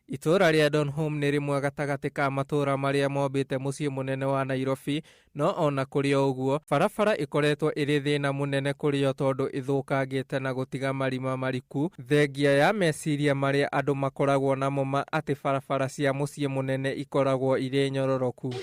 Itũũra rĩa Donholm nĩ rĩmwe gatagatĩ ka matũũra marĩa mombĩte mũciĩ mũnene wa Nairobi, no ona kũrĩ o ũguo, barabara ĩkoretwo ĩrĩ thĩna mũnene kũrĩ o tondũ ĩthũkangĩte na gũtiga marima mariku, thengia ya meciria marĩa andũ makoragwo namo ma atĩ barabara cia mũciĩ mũnene ikoragwo irĩ nyororoku.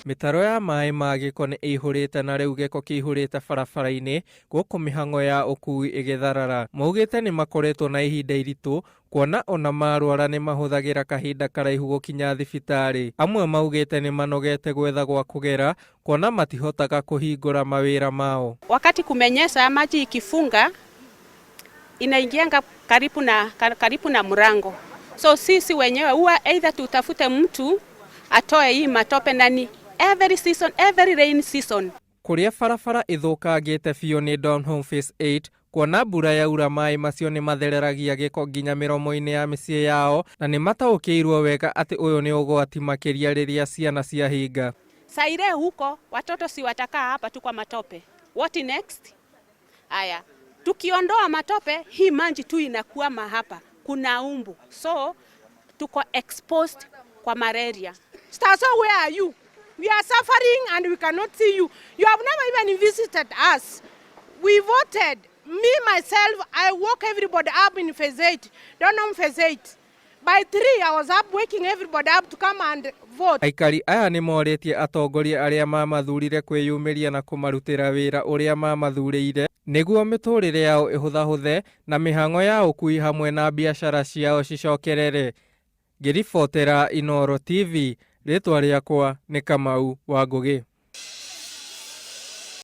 Mĩtaro ya maĩ ma gĩko nĩ ĩihũrĩte na rĩu gĩko kĩihũrĩte barabara-inĩ gũkũ mĩhang'o ya ũkui ĩgĩtharara. Maugĩte nĩ makoretwo na ihinda iritũ kuona ona marwara nĩ mahũthagĩra kahinda karaihu gũkinya thibitarĩ. Amwe maugĩte nĩ manogete gwetha gwa kũgera kuona matihotaga kũhingũra mawĩra mao. Wakati kumenyesha, maji ikifunga inaingianga karibu na mlango, so sisi wenyewe huwa either tutafute mtu atoe hii matope, na ni every season, every rain season. Kũrĩa barabara ĩthũkangĩte biũ nĩ Donholm Phase 8, kuona mbura yaura maĩ macio nĩ mathereragia gĩko nginya mĩromo-inĩ ya mĩciĩ yao, na nĩ mataũkĩirwo wega atĩ ũyũ nĩ ũgwati makĩria rĩrĩa ciana ciahinga. Saire huko watoto si watakaa hapa tu kwa matope? What next? Aya, tukiondoa matope, hii maji tu inakwama hapa, kuna umbu, so tuko exposed kwa malaria. Staso, where are you? We are suffering and we cannot see you. You have never even visited us. We voted. Me, myself, I woke everybody up in phase 8, Donholm phase 8. By 3, I was up waking everybody up to come and vote. Aikari aya nĩ morĩtie atongoria arĩa mamathurire kwĩyumĩria na kũmarutĩra wĩra ũrĩa mamathurĩire nĩguo mĩtũrĩre yao ĩhũthahũthe na mĩhang'o ya ũkui hamwe na biacara ciao cicokerere. Ngĩribotera Inooro TV, rĩtwa rĩakwa nĩ Kamau wa Ngũgĩ.